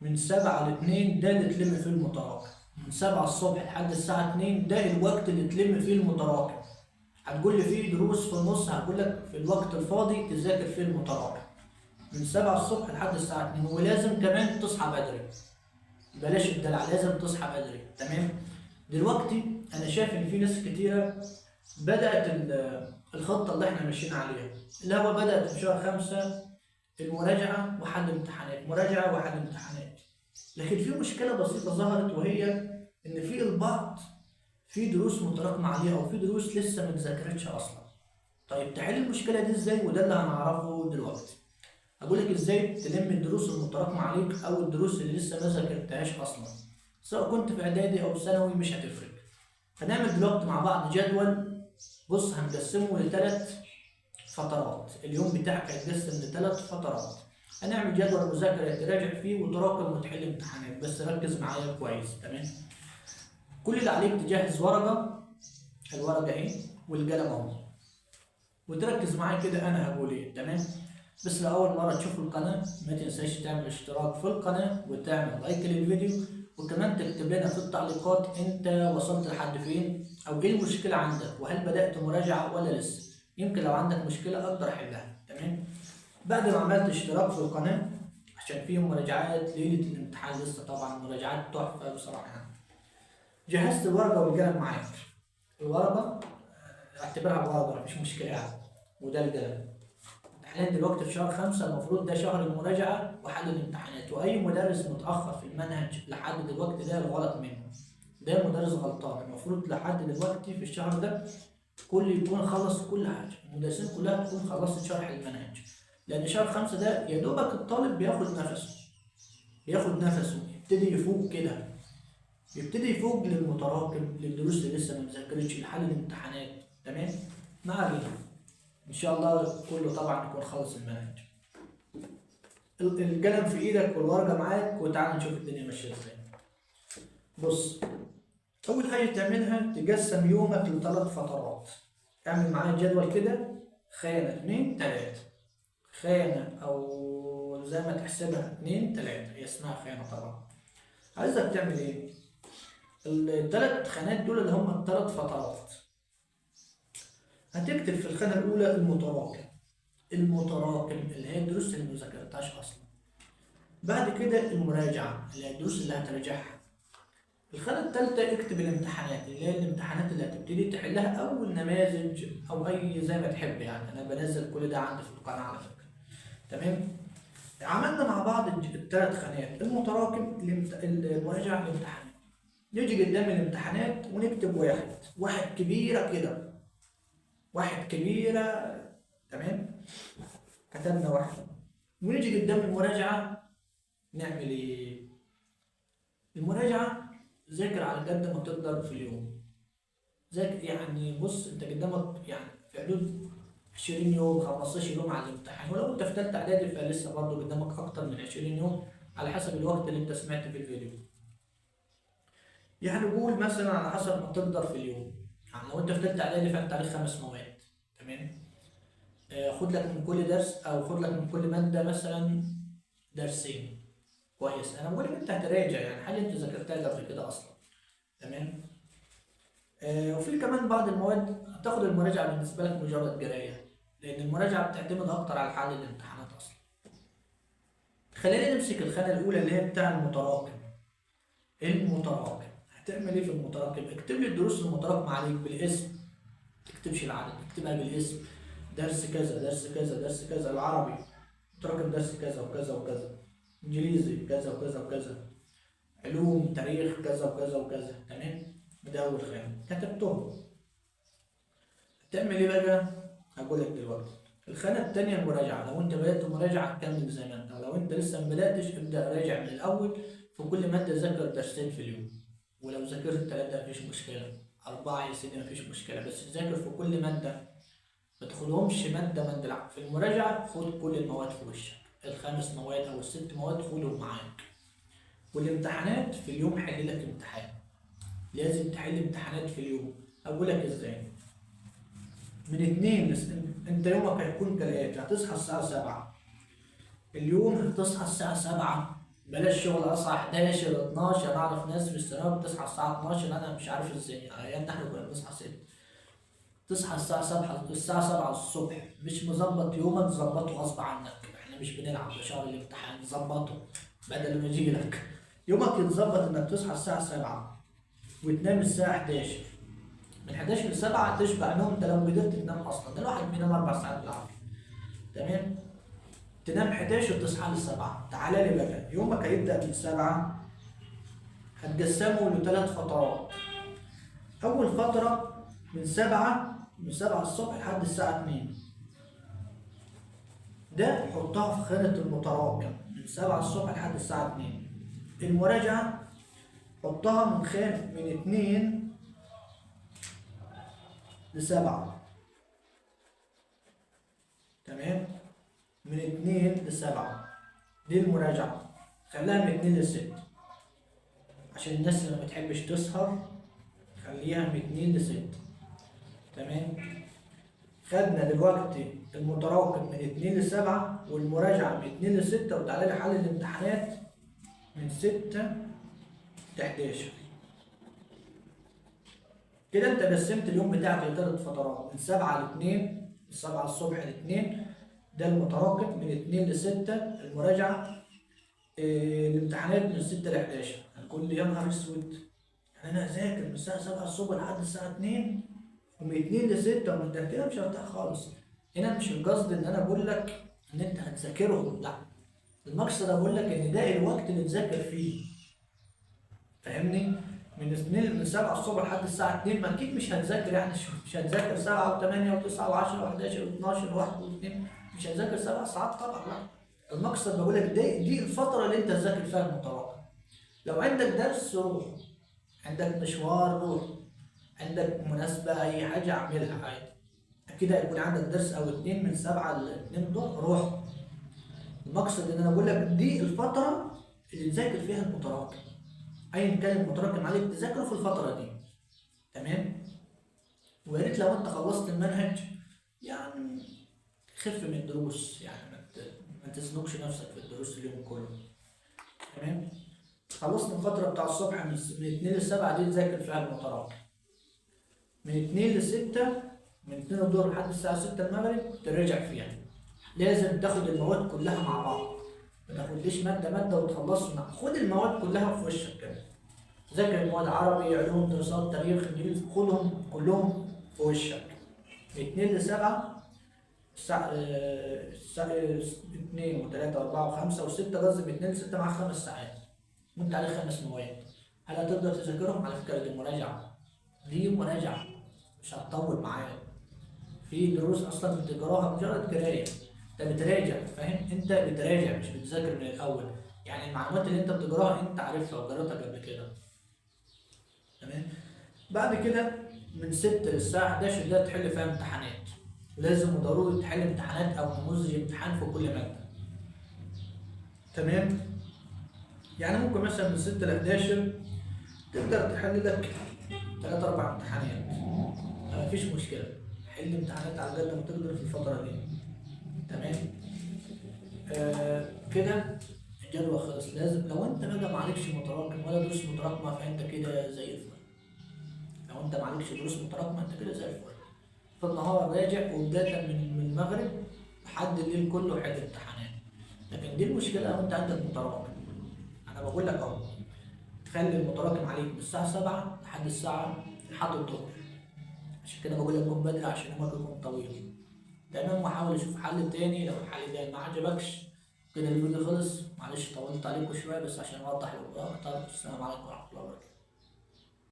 من 7 ل 2 ده اللي تلم فيه المتراكم، من 7 الصبح لحد الساعة 2 ده الوقت اللي تلم فيه المتراكم. هتقول لي فيه دروس في النص، هقول لك في الوقت الفاضي تذاكر فيه المتراكم من 7 الصبح لحد الساعة 2، ولازم كمان تصحى بدري، بلاش الدلع، لازم تصحى بدري. تمام. دلوقتي انا شايف ان في ناس كتيرة بدأت الخطة اللي احنا ماشيين عليها، اللي هو بدأت في شهر 5 المراجعة وحل امتحانات، مراجعة وحل امتحانات. لكن في مشكلة بسيطة ظهرت، وهي ان في البعض في دروس متراكمة عليها، او في دروس لسه ما اتذاكرتش اصلا. طيب تحل المشكلة دي ازاي؟ وده اللي هنعرفه دلوقتي. هقول لك ازاي تلم الدروس المتراكمة عليك او الدروس اللي لسه ما ذاكرتهاش اصلا، سواء كنت في اعدادي او ثانوي مش هتفرق. هنعمل دلوقتي مع بعض جدول. بص، هنقسمه لثلاث فترات، اليوم بتاعك هيتقسم لثلاث فترات. هنعمل جدول مذاكرة تراجع فيه وتراكم وتحل امتحانات، بس ركز معايا كويس. تمام. كل اللي عليك تجهز ورقة، الورقة اهي والقلم اهو، وتركز معايا كده انا هقول ايه. تمام. بس لو اول مرة تشوف القناة ما تنساش تعمل اشتراك في القناة وتعمل لايك للفيديو، وكمان تكتب لنا في التعليقات انت وصلت لحد فين، او ايه المشكلة عندك، وهل بدأت مراجعة ولا لسه. يمكن لو عندك مشكلة اقدر احلها. تمام. بعد ما عملت اشتراك في القناة، عشان فيه مراجعات ليلة الامتحان لسه، طبعا مراجعات تحفة بصراحة يعني. جهزت الورقة والقلم معاك. الورقة اعتبرها ورقة مش مشكلة يعني، وده القلم. حاليا دلوقتي في شهر 5، المفروض ده شهر المراجعة وحل الامتحانات، وأي مدرس متأخر في المنهج لحد دلوقتي ده الغلط منه، ده مدرس غلطان. المفروض لحد دلوقتي في الشهر ده كل يكون خلص كل حاجة، المدرسين كلها تكون خلصت شرح المنهج، لأن شهر 5 ده يا دوبك الطالب بياخد نفسه، بياخد نفسه، يبتدي يفوق كده، يبتدي يفوق للمتراكم، للدروس اللي لسه ما ذاكرتش، لحل الامتحانات. تمام. ما علينا، ان شاء الله كله طبعا يكون خلص المنهج. القلم في ايدك والورقة معاك، وتعال نشوف الدنيا ماشية ازاي. بص، اول حاجة تعملها تقسم يومك لثلاث فترات. اعمل معايا جدول كده، خانه 2 3، خانه او زي ما تحسبها 2 3، هي اسمها خانه طبعا. عايزك تعمل ايه؟ الثلاث خانات دول اللي هم الثلاث فترات. هتكتب في الخانة الاولى المتراكم، المتراكم اللي هي الدروس اللي ما ذاكرتهاش اصلا. بعد كده المراجعة اللي هي الدروس اللي هتراجعها. الخانة الثالثة اكتب الامتحانات اللي هي الامتحانات اللي هتبتدي تحلها، او النماذج او اي زي ما تحب يعني، انا بنزل كل ده عندي في القناة على فكرة. تمام. عملنا مع بعض الثلاث خانات، المتراكم، المراجعة، الامتحانات. نيجي قدام الامتحانات ونكتب واحد، واحد كبيرة كده، واحد كبيرة. تمام، كتبنا واحد. ونيجي قدام المراجعة نعمل ايه؟ المراجعة ذاكر على قد ما تقدر في اليوم. ذاكر يعني، بص انت قدامك يعني في حدود 20 يوم، 15 يوم على الامتحان، ولو انت في ثالثة اعدادي فلسه برضه قدامك اكتر من 20 يوم على حسب الوقت اللي انت سمعت في الفيديو. يعني قول مثلا على حسب ما تقدر في اليوم، يعني لو انت في ثالثة اعدادي فانت عليك 5 مواد. تمام. خد لك من كل درس او خد لك من كل مادة مثلا درسين. كويس. انا بقول لك انت هتراجع يعني حاجة انت ذاكرتها قبل كده اصلا. تمام. وفي كمان بعض المواد هتاخد المراجعة بالنسبة لك مجرد قرايه، لان المراجعة بتعتمد اكتر على حل الامتحانات اصلا. خلينا نمسك الخانة الاولى اللي هي بتاع المتراكم. المتراكم هتعمل ايه في المتراكم؟ اكتب لي الدروس المتراكمة عليك بالاسم، ما تكتبش العدد، اكتبها بالاسم. درس كذا، درس كذا، درس كذا. العربي متراكم درس كذا وكذا وكذا، انجليزي كذا وكذا وكذا، علوم، تاريخ كذا وكذا وكذا. تمام. ده اول خانه كتبتهم. هتعمل ايه بقى؟ هقول لك دلوقتي. الخانة الثانية المراجعة، لو انت بدات مراجعه كمل زي ما انت، لو انت لسه ما بداتش ابدا راجع من الاول. في كل مادة ذاكر درسين في اليوم، ولو ذاكرت 3 مفيش مشكلة، 4 يا سيدي مفيش مشكلة، بس تذاكر في كل مادة، ما تاخدهمش مادة مادة، لا. في المراجعة خد كل المواد في وشك، ال5 مواد او ال6 مواد خدهم معاك. والامتحانات في اليوم حل لك امتحان، لازم تحل امتحانات في اليوم. اقول لك ازاي؟ من 2 انت يومك هيكون كالاتي: هتصحى الساعة 7 اليوم، هتصحى الساعة 7 بلاش شغل اصحى 11 12. انا اعرف ناس في الثانوية بتصحى الساعة 12، انا مش عارف ازاي، على ايامنا احنا كنا بنصحى 6. تصحى الساعة 7، الساعة 7 الصبح، مش مظبط يومك ظبطه غصب عنك، احنا مش بنلعب بشهر الامتحان، ظبطه بدل ما يجيلك يومك يتظبط انك تصحى الساعة 7 وتنام الساعة 11، من 11 ل 7 تشبع نوم، ده لو قدرت تنام اصلا، ده الواحد بينام 4 ساعات بالعافية. تمام؟ تنام 11 وتصحى ل 7. تعالى لي بقى يومك هيبدأ من 7، هتقسمه لثلاث فترات. أول فترة من 7 الصبح لحد الساعة 2، ده حطها في خانة المتراكم، من 7 الصبح لحد الساعة 2. المراجعة حطها من خانة من 2 ل 7، تمام؟ من 2 ل 7 دي المراجعة، خليها من 2 ل 6 عشان الناس اللي ما بتحبش تسهر، خليها من 2 ل 6. تمام؟ خدنا دلوقتي المتراكم من 2 ل 7 والمراجعة من 2 ل 6، وتعالى لي حل الامتحانات من 6 ل 11. كده انت قسمت اليوم بتاعك لثلاث فترات، من 7 ل 2، من 7 الصبح ل 2 ده المتراكم، من 2 ل 6 المراجعة، الامتحانات من 6 ل 11. هنقول لي يا نهار اسود، يعني انا هذاكر من الساعة 7 الصبح لحد الساعة 2 ومن 2 ل 6 ومن ده كده مش هرتاح خالص. هنا مش القصد ان انا بقول لك ان انت هتذاكرهم، لا، المقصد اقول لك ان ده الوقت اللي تذاكر فيه، فاهمني؟ من 7 الصبح لحد الساعة 2 ما اكيد مش هتذاكر، يعني مش هتذاكر 7 و8 و9 و10 و11 و12 و1 و2، مش هتذاكر 7 ساعات طبعا، لا. المقصد بقول لك دي الفترة اللي انت تذاكر فيها المتراكم. لو عندك درس روح، عندك مشوار روح، عندك مناسبة أي حاجة اعملها عادي، أكيد هيكون عندك درس أو 2 من 7 ل 2 دول روح. المقصد إن أنا بقول لك دي الفترة اللي تذاكر فيها المتراكم، أيا كان المتراكم عليك تذاكره في الفترة دي. تمام؟ ويا ريت لو أنت خلصت المنهج يعني خف من الدروس، يعني ما تزنقش نفسك في الدروس اليوم كله. تمام؟ خلصنا الفترة بتاع الصبح من 2 ل 7 دي تذاكر فيها المتراكم، من 2 ل 6، من 2 الظهر لحد الساعة 6 المغرب تراجع فيها. لازم تاخد المواد كلها مع بعض، ما تاخدليش مادة مادة وتخلصهم، خد المواد كلها في وشك كده، ذاكر المواد عربي، علوم، دراسات، تاريخ، انجليزي، خدهم كلهم في وشك. من 2 ل 7، الساعة 2 و3 و4 و5 و6، قصدي من 2 ل 6 مع 5 ساعات، وانت عليك 5 مواد. هل هتقدر تذاكرهم؟ على فكرة دي مراجعة، دي مراجعة مش هتطول معاك. في دروس اصلا بتقراها مجرد قراية، انت بتراجع، فاهم؟ انت بتراجع مش بتذاكر من الاول، يعني المعلومات اللي انت بتقراها انت عارفها وقريتها قبل كده. تمام؟ بعد كده من 6 للساعة 11 ده تحل فيها امتحانات، لازم وضروري تحل امتحانات او نموذج امتحان في كل مادة. تمام؟ يعني ممكن مثلا من 6 ل 11 تقدر تحل لك 3 4 امتحانات، مفيش مشكلة، حل امتحانات على قد ما تقدر في الفترة دي. تمام؟ كده الجدول خلص. لازم لو انت بقى معلكش متراكم ولا دروس متراكمة فانت كده زي الفل. لو انت معلكش دروس متراكمة انت كده زي الفل. في النهار راجع، وبداية من المغرب لحد الليل كله حل امتحانات. لكن دي المشكلة لو انت عندك متراكم. انا بقول لك اهو، تخلي المتراكم عليك من الساعة 7 لحد الساعة لحد الظهر، عشان كده بقول لك قوم بدري عشان يومك يكون طويل. تمام؟ وحاول اشوف حل تاني لو الحل ده ما عجبكش. كده الفيديو خلص، معلش طولت عليكم شوية بس عشان اوضح الامور اكتر. السلام عليكم ورحمة الله وبركاته.